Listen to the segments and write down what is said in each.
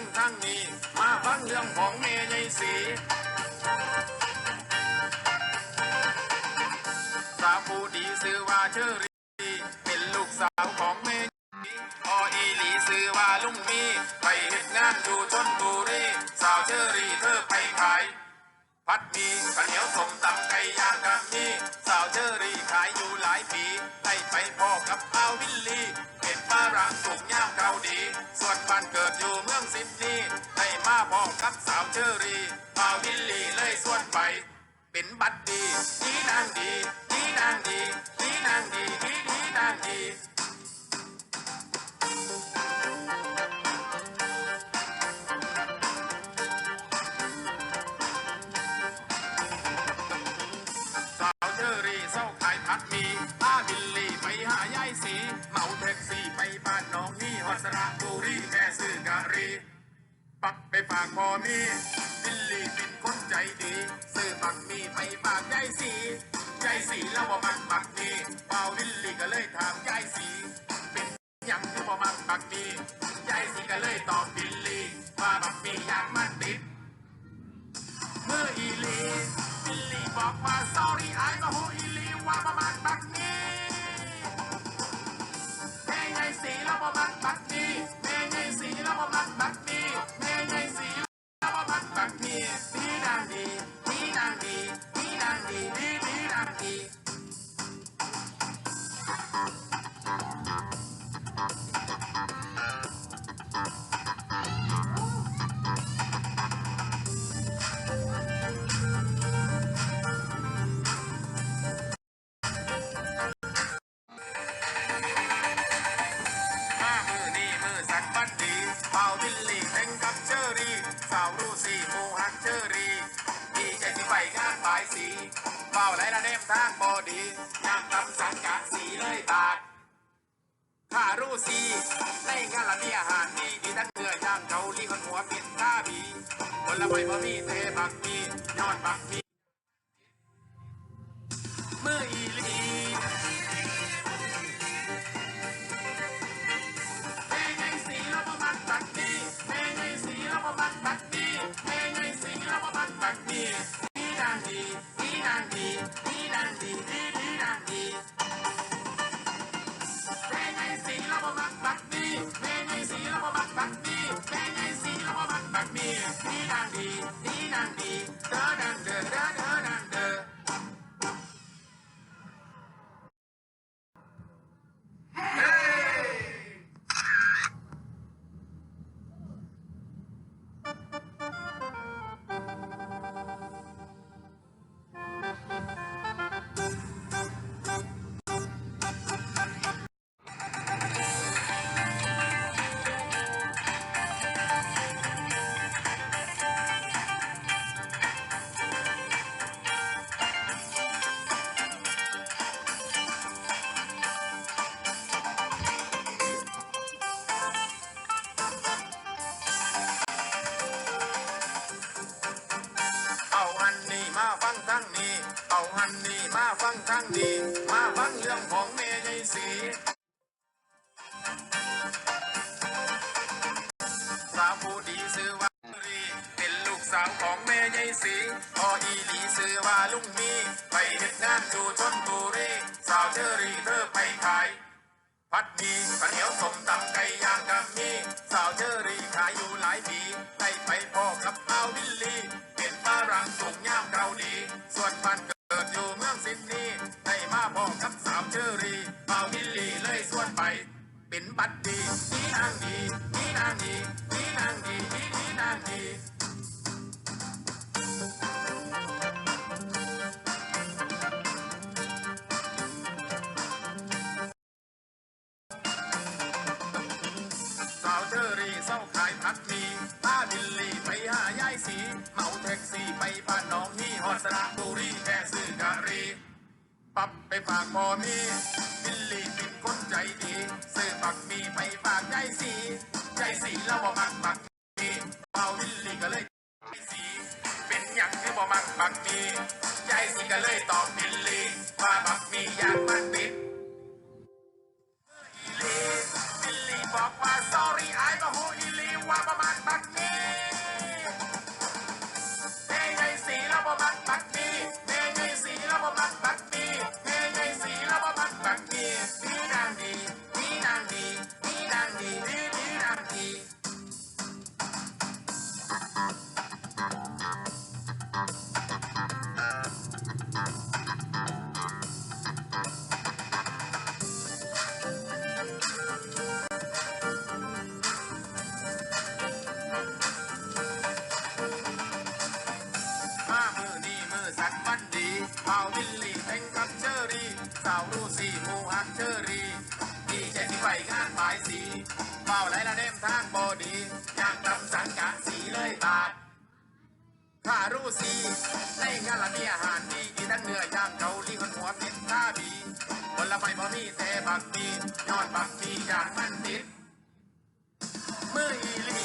ງທາງນີ້ ມາຟັງເລື່ອງຂອງແມ່ໃຫຍ່ສີ. ສາວຜູ້ດີຊື່ວ່າເຊີຣີ ເປັນລູກສາວຂອງແມ່ໃຫຍ່ສີ. ພໍ່ອີ່ຫຼີຊື່ວ່າລຸງມີ ໄປເຮັດງານຢູ່ຊົນບູຣີ. ສາວເຊີຣີເທີໄປຂາຍ ຜັດໝີ່ ເຂົ້າໜຽວ ສົ້ມຕຳ ໄກ່ຍ່າງກະມີ. ສາວເຊີຣີຂາຍຢູ່ຫຼາຍປີ ໄດ້ໄປພໍ້ກັບອ້າວວິນລີ ເປັນຝຣັ່ງສູງຍາວເກົ່າດີ ສວນບ້ານເກີດຢູ່ເມືອງຊິດນີ. ໄດ້ມາພໍ້ກັບສາວເຊີຣີ ອ້າວວິນລີເລີຍຊວນໄປ ເປັນບັດດີ ດີນາງດີ ດີນາງດີ ດີນາງດີ ດີ ດີນາງດີ. ສາວເຊີຣີເຊົາຂາຍຜັດໝີ່ ພາວິນລີໄປຫາຍາຍສີ ເໝົາແທັກຊີໄປບ້ານໜອງມີ ຮອດສະລະບູຣີ ແມ່ຊື້ກະຣີ ປັບໄປຝາກພໍ່ມີ ວິນລີເປັນຄົນໃຈດີ ຊື້ບັກໝີ່ໄປຝາກຍາຍສີ ຍາຍສີລາວບໍ່ມັກບັກໝີ່ ບ່າວວິນລີກໍເລີຍຖາມຍາຍສີ ເປັນຫຍັງຄືບໍ່ມັກບັກໝີ່ ຍາຍສີກໍເລີຍຕອບວິນລີ ວ່າບັກໝີ່ຢາກມັນຕິດ ມື້ອີ່ຫຼີ ບິລລີບອກວ່າ Sorry ອ້າຍກໍຮູ້ອີ່ຫຼີວ່າບໍ່ມັກບັກໝີ່ ແມ່ໃຫຍ່ສີລາວບໍ່ມັກບັກໝີ່ ແມ່ໃຫຍ່ສີລາວບໍ່ມັກບັກໝີ່ ແມ່ໃຫຍ່ສີລາວບໍ່ມັກບັກໝີ່ ດີນາງດີ ດີນາງດີ ດີນາງດີ ດີ ດີນາງດີ. ມາມື້ນີ້ມື້ສັນວັນດີ ບ່າວວິນລີແຕ່ງກັບເຊີຣີ ສາວລູຊີຜູ້ຮັກເຊີຣີ ດີໃຈທີ່ໄປງານບາຍສີ ເວົ້າຫຼາຍລະແນມທາງບໍ່ດີ ຍ່າງຕຳສັງກະສີເລີຍບາດ ຂ້າຮູ້ສີ ໃນງານລະມີອາຫານດີ ດີທັງເນື້ອຢ່າງເກົາຫຼີ ຮອດຫົວເປັນຄາບີ ຜົນລະໄມ້ບໍ່ມີແຕ່ບັກໝີ່ ຍ້ອນບັກໝີ່ ມື້ອີ່ຫຼີ ແມ່ໃຫຍ່ສີລາວບໍ່ມັກບັກໝີ່ ແມ່ໃຫຍ່ສີລາວບໍ່ມັກບັກໝີ່ ແມ່ໃຫຍ່ສີລາວບໍ່ມັກບັກໝີ່ ດີນາງດີ ດີນາງດີ ດີນາງດີ ດີ ດີນາງດີ. ແມ່ໃຫຍ່ສີລາວບໍ່ມັກບັກໝີ່ ແມ່ໃຫຍ່ສີລາວບໍ່ມັກບັກໝີ່ ແມ່ໃຫຍ່ສີລາວບໍ່ມັກບັກໝີ່ ດີນາງດີ ດີນາງດີ ເດີນາງເດີ ເດີ ເດີນາງເດີ. ເອົາຫັ້ນນີ້ມາຟັງທາງນີ້ ເອົາຫັ້ນນີ້ມາຟັງທາງນີ້ ມາຟັງເລື່ອງຂອງແມ່ໃຫຍ່ສີ ສາວຜູ້ດີຊື່ວ່າເຊີຣີ ເປັນລູກສາວຂອງແມ່ໃຫຍ່ສີ ພໍ່ອີ່ຫຼີຊື່ວ່າລຸງມີ ໄປເຮັດງານຢູ່ຊົນບູຣີ ສາວເຊີຣີເທີໄປຂາຍ ຜັດໝີ່ ເຂົ້າໜຽວ ສົ້ມຕຳ ໄກ່ຍ່າງກະມີ ສາວເຊີຣີຂາຍຢູ່ຫຼາຍປີ ໄດ້ໄປພໍ້ກັບບ່າວວິນລີ ເປັນຝຣັ່ງສູງຍາວເກົາຫຼີ ສ່ວນບ້ານເກີດຢູ່ເມືອງຊິດນີ ໄດ້ມາພໍ້ກັບສາວເຊີຣີ ບ່າວວິນລີເລີຍຊວນໄປ ເປັນບັດດີ ດີນາງດີ ດີນາງດີ ດີນາງດີ ດີ ດີນາງດີ. ສາວເຊີຣີເຊົາຂາຍຜັດໝີ່ ພາວິນລີໄປຫາຍາຍສີ ເໝົາແທັກຊີໄປບ້ານໜອງຮີ ຮອດສະລະບູຣີ ແວ່ຊື້ກະຣີ ປັບໄປຝາກພໍ່ມີ ວິນລີເປັນຄົນໃຈດີ ຊື້ບັກໝີ່ໄປຝາກຍາຍສີ ຍາຍສີລາວບໍ່ມັກບັກ ບ່າວວິນລີກໍເລີຍ ເປັນຫຍັງຄືບໍ່ມັກບັກໝີ່ ຍາຍສີກໍເລີຍຕອບວິນລີ ວ່າບັກໝີ່ຢາກມັນຕິດ ອີ່ຫຼີ ວິນລີບອກວ່າ Sorry ອ້າຍກໍຮູ້ອີ່ຫຼີວ່າບໍ່ມັກບັກ ເວົ້າໄຫຼລະແນມທາງບໍ່ດີ ຍ່າງຕຳສັງກະສີເລີຍບາດ ຂ້າຮູ້ສີ ໃນງານລະມີອາຫານດີ ອີກທັງເນື້ອຢ່າງເກົາຫຼີ ຫົນຫົວເປັນທາບີ ຜົນລະໄມ້ບໍ່ມີແຕ່ບັກມີ ຍ້ອນບັກມີຢ້ານມັນຕິດມືອີ່ຫຼີ.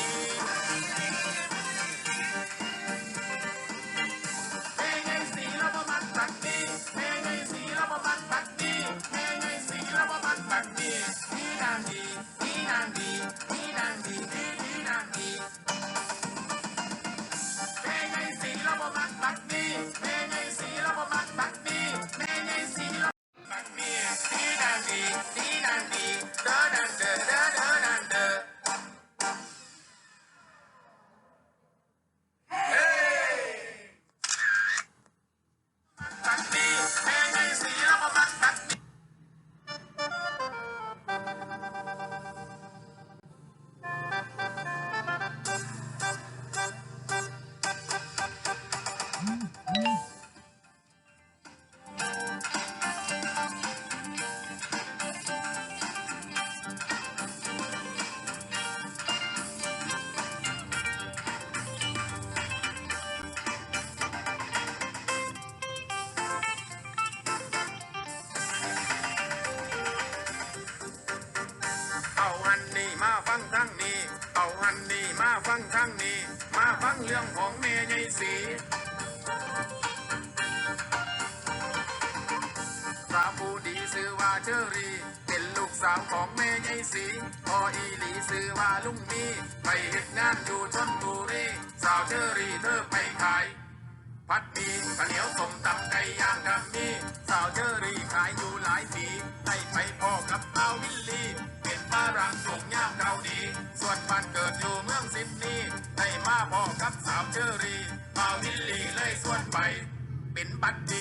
ແມ່ໃຫຍ່ສີລາວບໍ່ມັກບັກມີ ແມ່ໃຫຍ່ສີລາວບໍ່ມັກບັກມີ ແມ່ໃຫຍ່ສີລາວບໍ່ມັກບັກມີ ດີນາງດີ ດີນາງດີ ດີນາງດີ ດີ ດີນາງດີ. ແມ່ໃຫຍ່ສີລາວບໍ່ມັກບັກມີ ແມ່ໃຫຍ່ສີລາວບໍ່ມັກບັກມີ ແມ່ໃຫຍ່ສີລາວບັກມີ ດີນາງດີ ດີນາງດີ ເດີນາງເດີ ເດີ ເດີນາງເດີ. ເອົາຫັ້ນນີ້ມາຟັງທາງນີ້ ເອົາຫັ້ນນີ້ມາຟັງທາງນີ້ ມາຟັງເລື່ອງຂອງແມ່ໃຫຍ່ສີ. ສາວຜູ້ດີຊື່ວ່າເຈີຣີ ເປັນລູກສາວຂອງແມ່ໃຫຍ່ສີ ພໍ່ອີ່ຫຼີຊື່ວ່າລຸງມີ ໄປເຮັດງານຢູ່ຊົນບູຣີ ສາວເຈີຣີເທີໄປຂາຍ ຜັດໝີ່ ເຂົ້າໜຽວ ສົ້ມຕຳ ໄກ່ຍ່າງກະມີ ສາວເຈີຣີຂາຍຢູ່ຫຼາຍປີ ໄດ້ໄປພໍ້ກັບບ່າວວິນລີ ເປັນຝຣັ່ງສູງຍາມເຂົາດີ ສ່ວນບ້ານເກີດຢູ່ເມືອງຊິດນີ ໄດ້ມາພໍ້ກັບສາວເຈີຣີ ບ່າວວິນລີເລີຍຊວນໄປ ເປັນບັດດີ